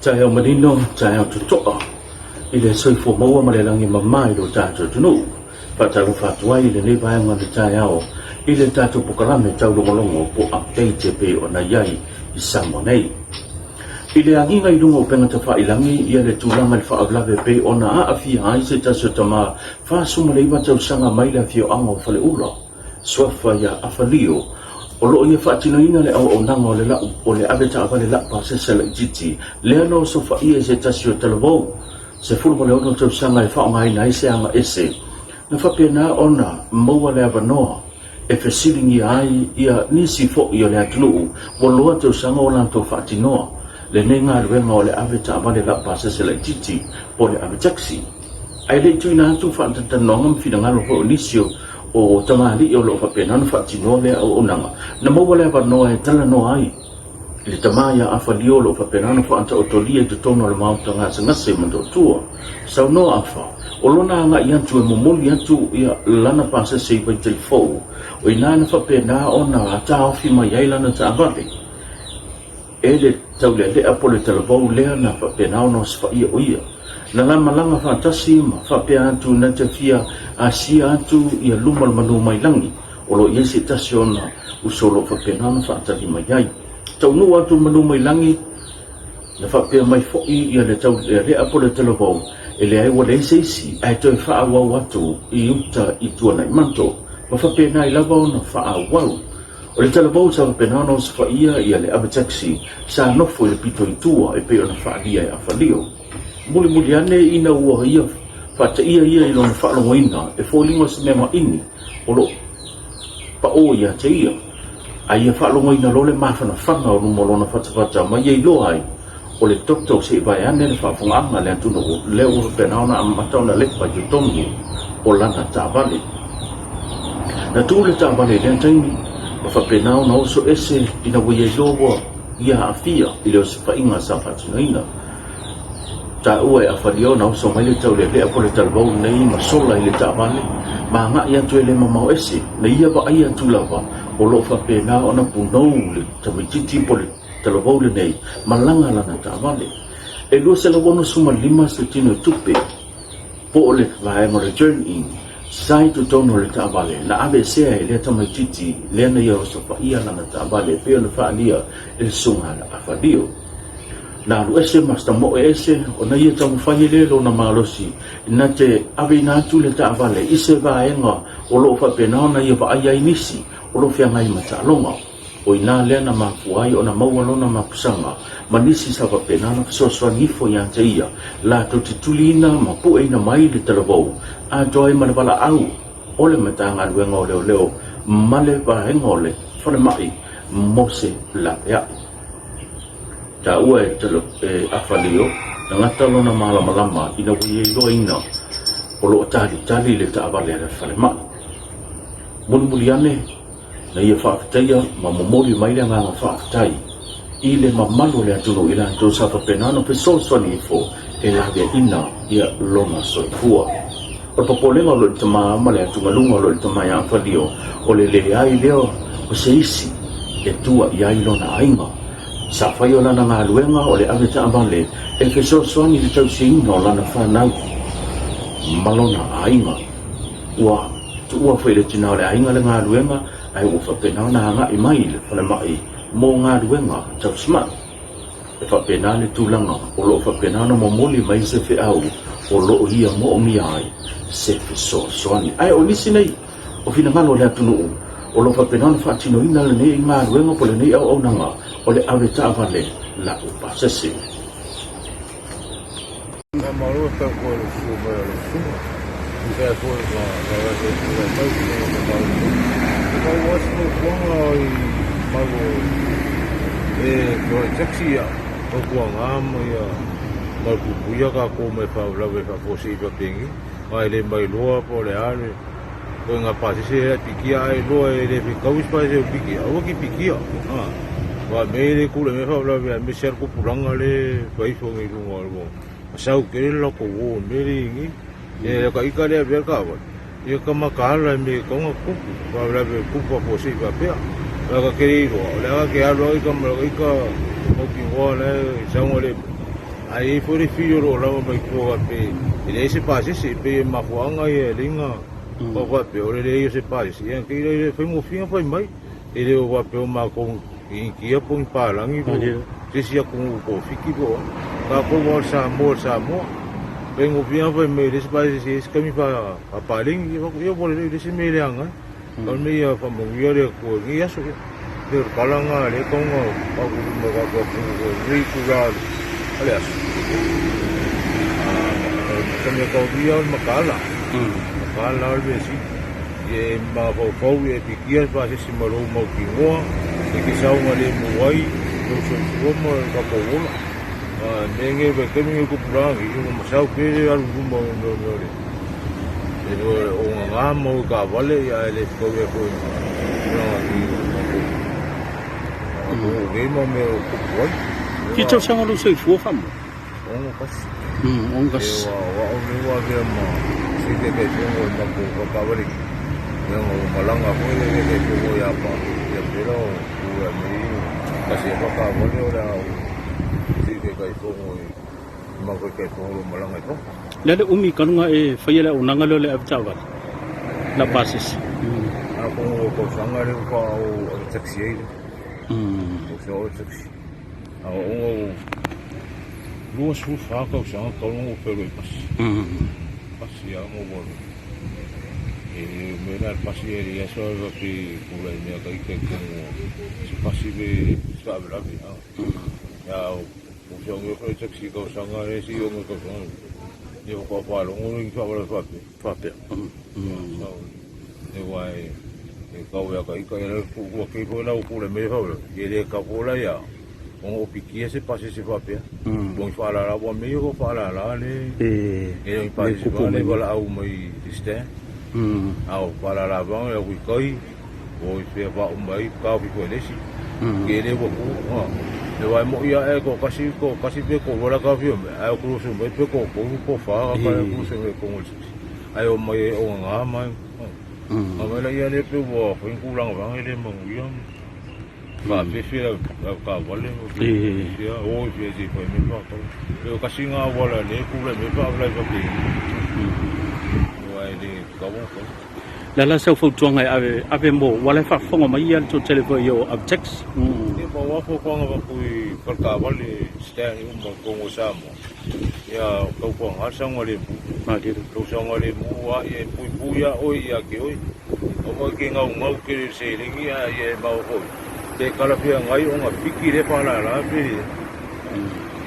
Taeao manino, taeao totoa i le soifua maua ma le lagi mama i lo tatou atunuu. Faatalofa atu ai i lenei vaega o le taeao i le tatou pokalame taulogologo po o update e pei ona i ai i Samoa nei. I le agiga i luga o upega tafailangi ia le tulaga i le faalavelave e pei ona aafia ai se tasi o tama 49 tausaga mai le afioaga o Faleula, Suafa ia Afalio, o lo o ia faatinoina le auaunaga o le lau o le avetaavale laupasese laitiiti lea na osofaia i se tasi o talavou 16 tausaga e faaaogaina ai se agaese na faapena ona maua le avanoa e fesiligia ai ia nisi foi o le atunuu ua loa tausaga o latou faatinoa lenei galuega o le ave taavale laupasese laitiiti po o le ave taxi. Ae le i tuuina atu faatalatalanoaga ma finagalo foi o nisi o tamalii o lo o faapena ona faatinoa lea auaunaga, na maua le avanoa e talanoa ai i le tama ia Afa Lio o lo o faapena ona faataotolia i totonu o le maota gasegase i Motootua. Saunoa Afa, o lona agai atu e momoli atu ia lana pasese i Vaitele Fou, o i ina na faapena ona taofi mai ai lana taavale e le taulealea po o le talavou lea na faapena ona osofaia o ia. Na la malaga faatasi ma faapea atu na te fia asia atu ia luma o le manu mai lagi o lo o i ai se tasi o ona uso o lo o faapena ona faatali mai ai. Taunuu atu le manu mai lagi, na faapea mai foi ia le taulealea po o le talavou, e leai ua leai se isi ae toe faaauau atu i uta i Tuanaimato, ma faapena ai lava ona faaauau. O le talavou sa faapena ona osofaia ia le ave taxi sa nofo i le pito i tua e pei ona faaalia e Afalio. Mulimuli ane ina ua ia faataia ia i lona faalogoina e foliga o se mea maini o lo o paʻō ia te ia, a ia faalogoina loa le mafanafana o luma o lona fatafata ma ia iloa ai o le toto se i vae ane le faafogaaga a le atunuu lea ua faapena ona amata ona lepa i totonu o lana taavale. Na tu le taavale i lea taimi ma faapena ona oso ese ina ua ia iloa ua ia aafia i le osofaiga sa faatinoina. Taua e afalia ona oso mai le taulealea po o le talavou lenei ma sola i le taavale ma agai atu e le mamao ese na ia vaai atu lava o lo o faapena ona punou le tamaitiiti po o le talavou lenei ma laga lana taavale. E 265 se tino tupe po o le vaega o le turn-in sa i totonu o le taavale na aveesea e lea tamaitiiti lea na ia osofaia lana taavale e pei ona faaalia e le susuga a Afalio. Na alu ese ma tamoe ese ona ia taumafai e le lona malosi na te aveina atu le taavale i se vaega o lo o faapena ona ia vaai ai nisi o lo o feagai ma taaloga. O i ina lea na mafua ai ona maua lona mapusaga ma nisi sa faapena ona fesoasoani ifo ia te ia latou te tuliina ma pueina mai le talavou atoa ai ma le valaau o le Matagaluega o Leoleo ma le Vaega o le Falemai mo se laveai. Taua e Afalio na gata lona malamalama ina ua ia iloaina o lo o talitali le taavale a le falemai. Mulimuli ane na ia faafetaia ma momoli mai le agaga faafetai i le mamalu o le atunuu i latou sa faapena ona fesoasoani ifo e laveaina ia lona soifua. O le popolega o lo o i le tama ma le atugaluga o lo o i le tama ia Afalio o le leai lea o se isi e tua i ai lona aiga. Sa fai o lana galuega o le ave taavale e fesoasoani i le tausiaina o lana fanau ma lona aiga. Ua tuua foi i le tina o le aiga le galuega ae ua faapena ona agai mai i le falemai mo galuega tausimai. E faapena le tulaga o lo o faapena ona momoli mai se feau o lo o ia moomia ai se fesoasoani. Ae o nisi nei o finagalo o le atunuu o lo o faapena ona faatinoina lenei galuega po o lenei auaunaga o le ave taavale lau pasese. Faamalo e tau koe le susu mai o lau susuga. Tusa ai foi ma faalavelave e tulai mai i totonu o mamalu nei. E pau lava se fautuaga i mamalu o e feoai taxi ia fautuaga ma ia malupuipuia tatou mai faalavelave faafuasei faapeni aua e le mailoa po o le a le ituaiga pasese lea e pikia ae iloa e le fetaui se pasese o pikia aua ke pikia aua mea ia e tulai mai faalavelave aemaise lava le tupulaga lea e fai ifo nei i luga o le Sau tele le latou o i mea lea i nei. Ia ka ika lea avea le taavale, ia ka mataala i mea e tatau ona tupu, faalavelave e tupu faafuasei faapea. Aua ta te le iloa, o le a ta te alu lava ita ma ita mautinoa la e saogalemu. Ae i ai foi le fili o lo o lava mai tua faapea e leai se pasese, e pei e mafuaaga ia e alii na pau faapea o le leai o se pasese, ia te i e faigofie ona fai mai. E le o faapea o matou i Initia po o ni palagi po o se isi atunuu po o Fiti po o a. Tatou lava o le Samoa o le Samoa. Faigofie ona fai mai e leai se pasese e i ai se taimi faapaleni, ia ua lelei, e leai se mea e leaga ai. O le mea ia faamanuia le Atua i lenei aso. Ia o le tala lena lea e tatau ona avatu i luma e tatou atunuu i lenei itula o le aso. O le mea taulia o le mataala. Mataala o le mea sili. Ia e mafaufau ia e pikia le pasese ma lou mautinoa e te saogalemu ai lou soifua ma lo tatou ola. A mea nei vaitaimi nei o tupulaga nei, ua masau pea le alu i luma o mea o le E o gagā ma o taavale ae le fetaui ai foi ma tulaga i o matou atunuu nei ma mea o tupu ai. Fia tausaga lou soifua faamoa? 61. 61. E o au nei ua avea ma Sui Taitaifono o le matou faletaavale nei. Ia na ua malaga foi le Taitaifono ia ia Pela o tulai mai tasi ai faletaavale o le a ou Sui Taitaifono i Le le umi kaluga e faia le auaunaga lea o le avetaavale, la pasese. Ua feagai foi le taxi i tausaga e isi ono tausaga ia faatoa faalogo le faavale faapea. Faapea. E aua e tau ia ka ita ia ua kei foi la ua pule mai faavale e le tau foi la ia ona o pikia se pasese faapea. Ua ni faalala ua mea ia faalala le e le ni pasese le valaau mai i stand. A o faalala vanga ia kai O i fea wha uma ai ka ofi koe lesi. Ke le ua ku. Le wai mo ia e ko kasi ko kasi pe ko wala ka ofi mai. Ai o kurusu mai pe ko ko ko wha ka e kurusu mai ko ngol sisi. Ai o mai e o ngā mai. A mai la ia le pe ua whain ku langa wanga le mangu ia. Ka fefe la ka wale mo ki. Ia o i fea si whai me wha ka. Pe o kasi ngā wala le ku le me wha wala i wha pe. Wai le ka wong whai. Le ala sau fautuaga e ave ave mo ua la e faafofoga mai ia le toatele foi o Avtex. Ia ma ua fautuaga avatu i faletaavale stand uma i totonu o Samoa, ia tautuaga le saogalemu. Lou saogalemu a ia e puipui lava oe ia te oe. Aua e te gaugau tele i le seleni a ia e maofa pe talafeagai ona piki lea faalala pe leai.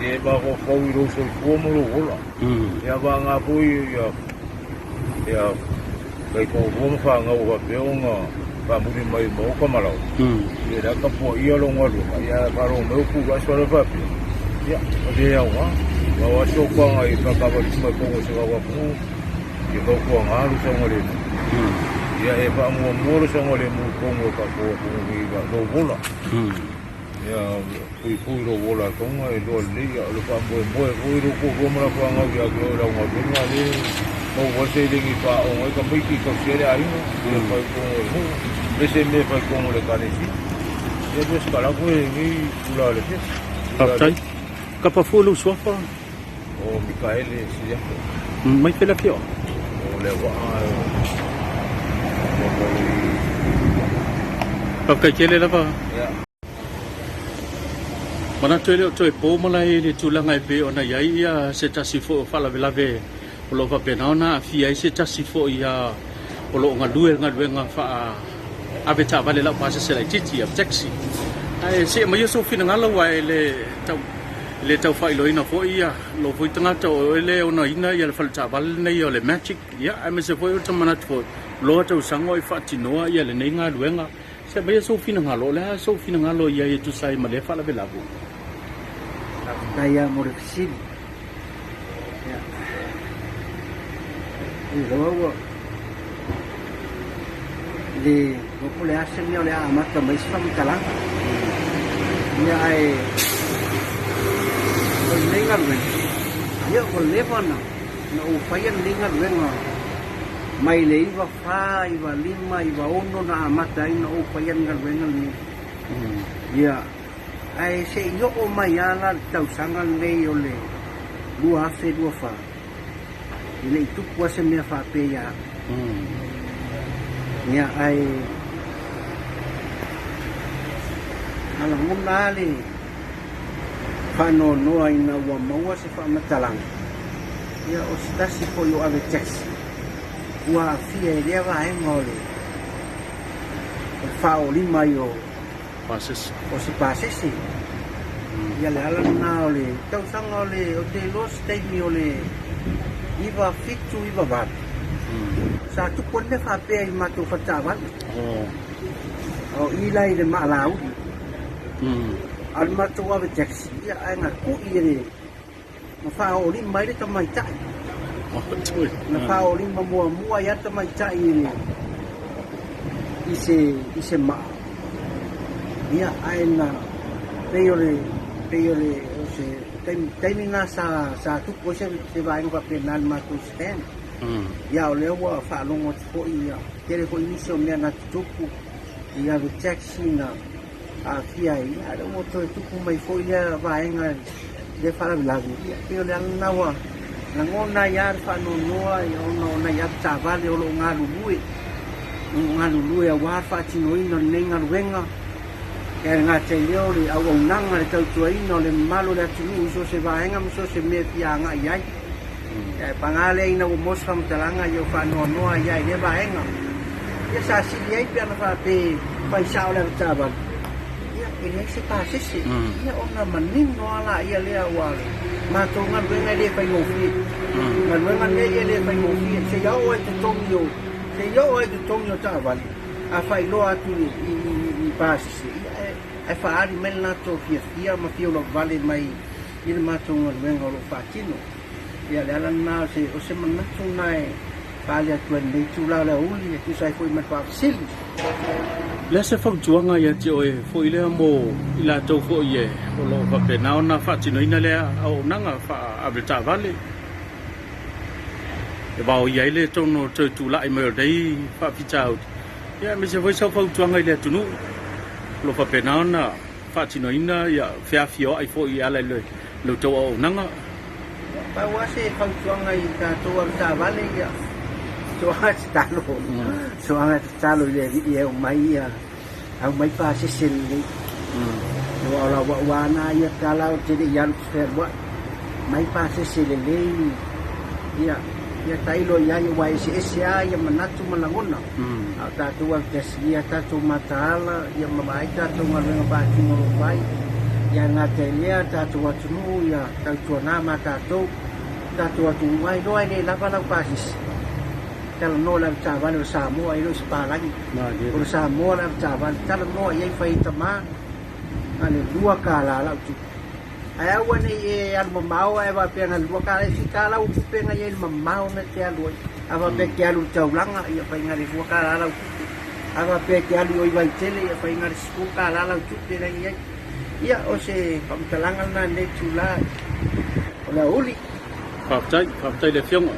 Ia e mafaufau i lou soifua ma lou ola. Ia vagana foi ia ia kai toalua ma fanau faapea ona faamuli mai ma uka ma lau. Ia le aka puaia lou galuega, ia ae faalogo mai ou pulu aso ala faapea. Ia, o le aoga, ma o aso kuaga i whakawali mai kongo se kawa pungu, ia kau kuaga alu saogalemu. Ia e whaamuamua lo saogalemu kongo ka koa pungu ni wa lou vola. Ia puipui lou ola tonga e loa lelei ia o le faamoemoe foi lou toalua ma lau fanau ia te oe lau galuega le maua ai seleni e faaoga ai tamaiti e tausi ai le aiga ia fai tonu o le nuu le se mea e fai tonu o le ekalesia ia pe se kalako e lenei tula o le fea. Faafetai. Kapa fua lou suafa? O Mikaele Siliato. Mai fea le afioaga? O Leauvaa o Faafetai tele lava. Ia. Manatu e le o toe po malae i le tulaga e pei ona i ai ia se tasi foi o faalavelave o lo o faapena ona aafia ai se tasi foi o lo o galue le galuega faa ave taavale laupasese laitiiti ia taxi. Ae see maia sou finagalo aua e le tau e le tau faailoaina foi ia lou foi tagata o oe le onaina ia le fale taavale lenei o le Magic ia aemaise foi o le manatu foi loa tausaga o i faatinoa ia lenei galuega. Se maia sou finagalo, o le a sou finagalo i ai e tusa ai ma lea faalavelave? Faafetai lava mo le fesili. Ia, iloa ua le iloa po o le a se mea o le a amata mai se faamatalaga. Ia ae o lenei galuega, ia ua leva ona ou faia lenei galuega mai le 94, 95, 96 na amata ai ona ou faia le galuega lenei. Ia, ae se i oo mai lava la le tausaga lenei o le 2024, e le i tupu lava se mea faapea ia au. Ia, ae na lagona lava le faanoanoa ina ua maua se faamatalaga, ia o se tasi foi o ave taxi ua aafia i lea vaega o le faaolima ai o pasese. O se pasese. Ia le ala lena o le tausaga o le, ou te iloa se taimi o le 97, 98, sa tupu ai le mea faapea i matou faletaavale. O i la i le Maalauli. A o le matou ave taxi, ia ae na kui e le, na faaoolima ai le tamaitai. Na faaoolima muamua ai lava le tamaitai i le, i se, i se maa. Ia, ae na, pei o le, pei o le, o se taimi, taimi lena sa, sa tupu ai se, se vaega faapena i le matou stand. Ia, o lea ua faalogo atu foi, ia, tele foi nisi o mea na tutupu i ave taxi na aafia ai, a o lea ua toe tupu mai foi lea vaega i lea faalavelave, ia pei o le ala lena ua lagona ai lava le faanoanoa ona o nai avetaavale o lo o galulue, o lo o galulue aua le faatinoina o lenei galuega. Ia e le gata i lea o le auaunaga, le tautuaina o le mamalu o le atunuu i so o se vaega ma so o se mea e fia agai i ai. Ia ae paga lea ina ua maua se faamatalaga ia ua faanoanoa ai lava i lea vaega. Ia sa sili ai pe ana faapea e fai sao le avetaavale, ia e leai se pasese. Ia ona manino lava laia lea aua o le matou galuega e le faigofie. O galuega nei e le faigofie, seia oo lava i totogi o, seia oo lava i totogi o taavale, a faailoa atu i pasese, ia ae faaali mai le latou fiafia ma fia ulavale mai i le matou galuega o lo o faatino. Ia, o le ala lena o se, o se manatu lena e faaali atu ai i lenei itula o le aoauli e tusa ai foi ma le faafesili. O le a se fautuaga ia te oe foi lea mo i latou foi e o lo o faapena ona faatinoina lea auaunaga faa-avetaavale e vaoia ai le tonu o le toe tulai mai o lenei faafitauli, ia aemaise foi sau fautuaga i le atunuu o lo o faapena ona faatinoina ia feafioai foi e ala i le tou auaunaga. Pau lava se fautuaga i tatou avetaavale, ia soaga tatalo, soaga tatalo i le Alii e aumai ia aumai pasese lelei. Aua o lau au lava ia tala ou te le i alu fealuai, mai pasese lelei, ia ia tailo i ai aua e eseese lava ia manatu ma lagona. A o tatou avetasia ia tatou mataala ia ma vaai tatou galuega faatino o lo o fai. Ia e gata i lea tatou atunuu ia tautuana ma tatou, tatou atunuu aua iloa e le lava lau pasese. Talanoa i le avetaavale o le Samoa e le o se palagi. O le Samoa le avetaavale, talanoa i ai fai ai tama na le $2 lau tupe. Ae aua ne i e alu mamao ae faapea na le $2, e fita lau tupe na i ai le mamao mea e te alu ai. A faapea e te alu i le taulaga, ia fai na le $2 lau tupe. A faapea e te alu i o i Vaitele, ia fai na le $10 lau tupe la e i ai. Ia, o se faamatalaga lena i lenei itula o le aoauli. Faafetai, faafetai i le Afioga.